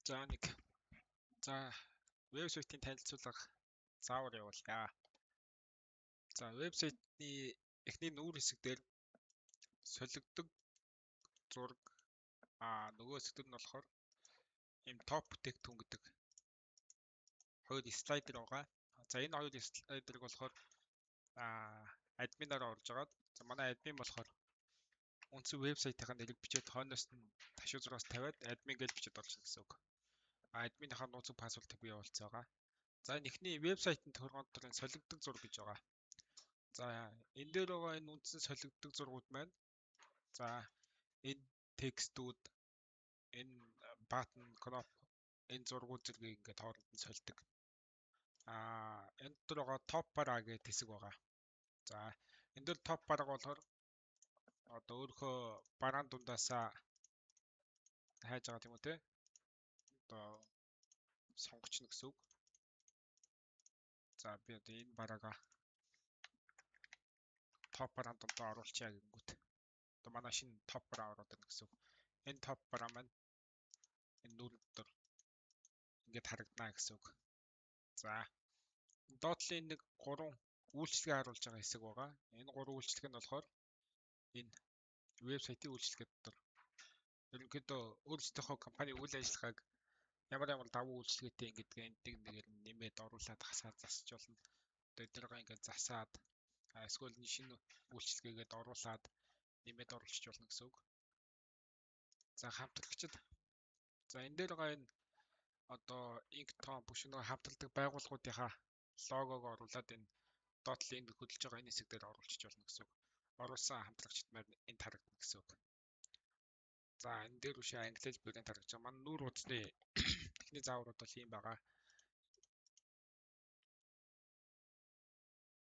За нэг за вебсайтын танилцуулга заавар явуулъя. За, вебсайтны эхний нүүр хэсэг дээр солигдог зураг, нөгөө хэсэг дээр нь болохоор ийм топ бүтээгдэхүүн гэдэг хоёр слайдер байгаа. За, энэ хоёр слайдерыг болохоор админаар орж агаад, за, манай админ болохоор үндсэн вебсайтынхаа нэрийг бичээд, хойноос нь ташуу зураас тавиад админ гэж бичээд орчихно гэсэн үг. Админыхаа нууц password ыг бий явуулсан байгаа. За, энэ эхний вебсайтын тохиргоон дотор энэ солигдог зураг гэж байгаа. За, энэ дээр байгаа энэ үндсэн солигдог зургууд маань, за, энэ текстүүд, энэ button, кноп, энэ зургууд зэргийг ингээд хооронд нь сольдог. Энэ дотор байгаа top bar гэдэг хэсэг байгаа. За, энэ дээр top bar болохоор одоо өөрийнхөө бараан дундаасаа хайж байгаа тийм үү, те? Одоо сонгочихно гэсэн үг. За, би одоо энэ бараага топ бараан дундаа оруулчихъя гэнгүүт одоо манай шинэ топ бараа ороод ирнэ гэсэн үг. Энэ топ бараа маань энэ нүүрэн дотор ингээд харагдана гэсэн үг. За, доотлын нэг гурван үйлчилгээ харуулж байгаа хэсэг байгаа. Энэ гурван үйлчилгээ нь болохоор энэ вебсайтын үйлчилгээ дотор ерөнхийдөө өөрсдийнхөө компани үйл ажиллагааг ямар ямар давуу үйлчилгээтэй гэдгээ энэ нэг нэгээр нэмээд оруулаад хасаад засч болно. Одоо эдгээр ингээд засаад эсвэл шинэ үйлчилгээгээд оруулаад нэмээд оруулчих болно гэсэн үг. За, хамтрагчид. За, энэ дээр байгаа энэ одоо Inktom бүх нэг хамтарладаг байгууллагуудынхаа логог оруулаад энэ доотлын энд хөдөлж байгаа энэ хэсэг дээр оруулчих болно гэсэн үг. Оруулсан хамтрагчид маань энд харагдана гэсэн үг. За, энэ дээр үшээ англи хэл брэнд харагдаж байгаа. Манай нүүр хуудасны техник зааврууд бол ийм байгаа.